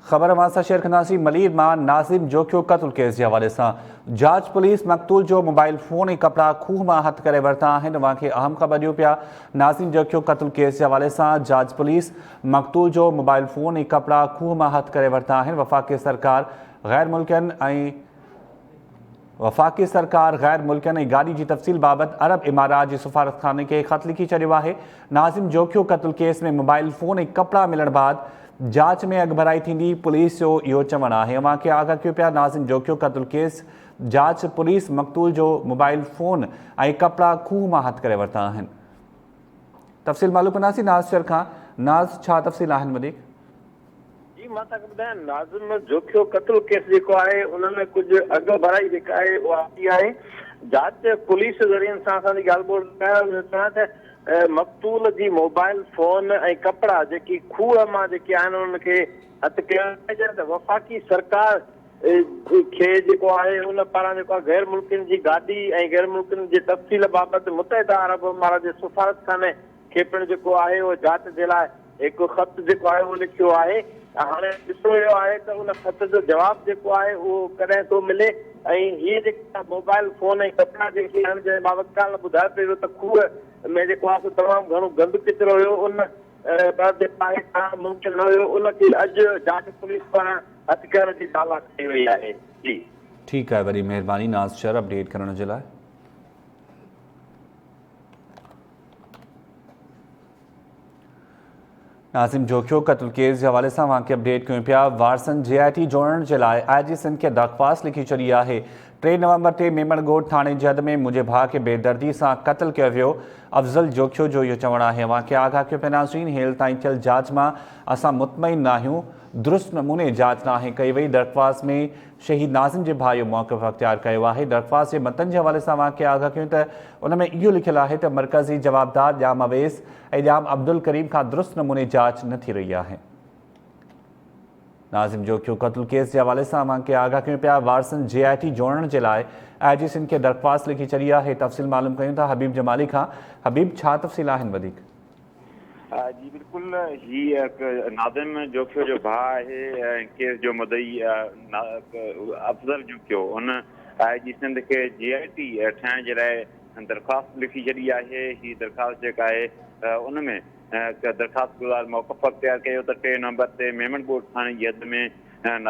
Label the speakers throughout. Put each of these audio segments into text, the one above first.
Speaker 1: خبر اوهان سان شيئر ڪنداسين ملير مان ناظم جوکيو قتل ڪيس جي حوالي سان جاچ پوليس مقتول جو موبائل فون ۽ ڪپڙا کوهه مان هٿ ڪري ورتا آهن اوهان کي اهم خبر ڏيون پيا ناظم جوکيو قتل ڪيس جي حوالي سان جاچ پوليس مقتول جو موبائل فون ۽ ڪپڙا کوهه مان هٿ ڪري ورتا آهن وفاقي سرڪار غير ملڪين ۽ وفاقي سرڪار غير ملڪين ۽ گاڏي جي تفصيل بابت عرب امارات جي سفارتخاني کي خط لکي ڇڏيو آهي. ناظم جوکيو قتل ڪيس ۾ موبائل فون ۽ ڪپڙا ملڻ بعد جاچ ۾ اڳڀرائي ٿيندي، پوليس جو اهو چوڻ آهي. اوهان کي آگاهه ڪيو پيا ناظم جوکيو قتل ڪيس جاچ پوليس مقتول جو موبائل فون ۽ ڪپڙا کوهه مان هٿ ڪري ورتا آهن. تفصيل معلوم ڪنداسين ناز شر کان. ناز ڇا تفصيل آهن وڌيڪ؟
Speaker 2: جي مان توهان کي ٻڌايان ناظم جوکيو قتل ڪيس جيڪو آهي ان ۾ ڪجهه اڳڀرائي جيڪا آهي اها آئي آهي جاچ پوليس ذريعن سان اسان جي ڳالهه ٻولهه ڪيا چوڻ ته مقتول جي موبائل فون ۽ ڪپڙا جيڪي کوهه مان جيڪي آهن انهن کي هٿ ڪيو آهي جڏهن ته وفاقي سرڪار کي جيڪو آهي ان پاران جيڪو آهي غير ملڪين جي گاڏي ۽ غير ملڪين جي تفصيل بابت متحده عرب امارات جي سفارتخاني کي پڻ جيڪو آهي اهو جاچ جي لاء هڪ خط جيڪو آهي اهو لکيو آهي ته هاڻي ڏسڻو اهو آهي ته ان خط جو جواب جيڪو آهي اهو ڪڏهن ٿو ملي ۽ هي جيڪا موبائل فون ۽ ڪپڙا جيڪي آهن جنهن بابت ڪالهه ٻڌايو پئي ويو ته کوهه ۾ جيڪو آهي سو تمام گهڻو گند ڪچرو هيو ان بعد جيڪو آهي ڪارڻ ممڪن نه هيو ان کي اڄ جاچ پوليس پاران هٿ ڪرڻ جي دعويٰ ڪئي وئي آهي جي.
Speaker 1: ٺيڪ آهي وڏي مهرباني ناز شر اپڊيٽ ڪرڻ جي لاء. ناظم جوکيو قتل ڪيس جي حوالي سان اوهان کي اپڊيٽ ڪيون پيا وارثن جي آء ٽي جوڙڻ جي لاء آء جي سنڌ کي درخواست لکي ڇڏي آهي ٽي نومبر تي ميمڻ ڳوٺ ٿاڻي جي حد ۾ منهنجي ڀاء کي بيدردي سان قتل ڪيو ويو افضل جوکيو جو اهو چوڻ آهي اوهان کي آگاهه ڪيو پيا ناظرين هيل تائين ٿيل جاچ مان اسان مطمئن ناهيون درست نموني جاچ ناهي ڪئي وئي درخواست ۾ شهيد ناظم جي ڀاء اهو موقف اختيار ڪيو آهي. درخواست جي متن جي حوالي سان اوهان کي آگاهه ڪيون ته ان ۾ اهو لکيل آهي ته مرڪزي جوابدار ڄام اويس ۽ ڄام عبدالڪريم کان درست نموني جاچ نه ٿي رهي آهي. ناظم جوکيو قتل ڪيس جي حوالي سان اوهان کي آگاهه ڪيون پيا وارثن جي آء ٽي جوڙڻ جي لاء آء جي سنڌ کي درخواست لکي ڇڏي آهي تفصيل معلوم ڪيون ٿا حبيب جمالي کان حبيب ڇا تفصيل آهن وڌيڪ.
Speaker 2: جي بلڪل هي ناظم جوکيو جو ڀاء آهي ۽ ڪيس جو مدعي افضل جوکيو ان آء جي سنڌ کي جي آء ٽي ٺاهڻ جي لاء درخواست لکي ڇڏي آهي هي درخواست جيڪا آهي ان ۾ درخواست گذار موقف اختيار ڪيو ته ٽي نومبر تي ميمڻ ڳوٺ ٿاڻي جي حد ۾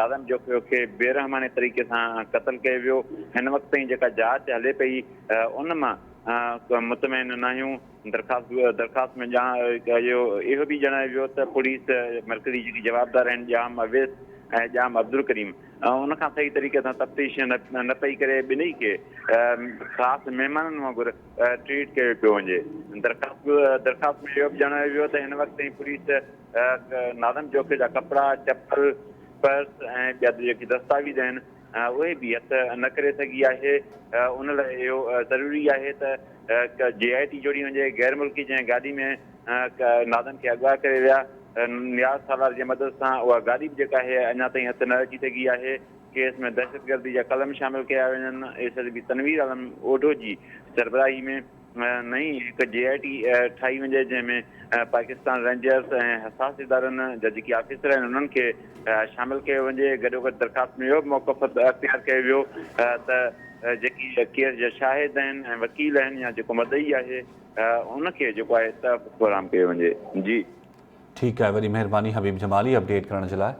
Speaker 2: ناظم جوکيو کي بيرحماڻي طريقي سان قتل ڪيو ويو هن وقت تائين جيڪا جاچ هلي پئي ان مان مطمئن ناهيون درخواست درخواست ۾ اهو اهو به ڄاڻايو ويو ته پوليس مرڪزي جيڪي جوابدار آهن ڄام اويس ۽ ڄام عبدالڪريم ان کان صحيح طريقي سان تفتيش نه پئي ڪري ٻنهي کي خاص مهمانن وانگر ٽريٽ ڪيو پيو وڃي درخواست درخواست ۾ اهو به ڄاڻايو ويو ته هن وقت تائين پوليس ناظم جوکيو جا ڪپڙا چپل پرس ۽ ٻيا جيڪي دستاويز آهن اهي به هٿ نه ڪري سگهي آهي ان لاء اهو ضروري آهي ته جي آء ٽي جوڙي وڃي غير ملڪي جنهن گاڏي ۾ ناظم کي اغوا ڪري ويا نياز سالار جي مدد سان اها گاڏي به جيڪا آهي اڃا تائين هٿ نه اچي سگهي آهي ڪيس ۾ دهشتگردي جا قلم شامل ڪيا وڃن S S P Tanveer Alam Odho جي سربراهي ۾ نئين هڪ جي آء ٽي ٺاهي وڃي جنهن ۾ پاڪستان رينجرز ۽ حساس ادارن جا جيڪي آفيسر آهن انهن کي شامل ڪيو وڃي گڏوگڏ درخواست ۾ اهو به موقف اختيار ڪيو ويو ته جيڪي ڪيس جا شاهد آهن ۽ وڪيل آهن يا جيڪو مدعي آهي ان کي جيڪو آهي تحفظ فراهم ڪيو وڃي جي.
Speaker 1: ٺيڪ آهي وڏي مهرباني حبيب جمالي اپڊيٽ ڪرڻ جي لاء.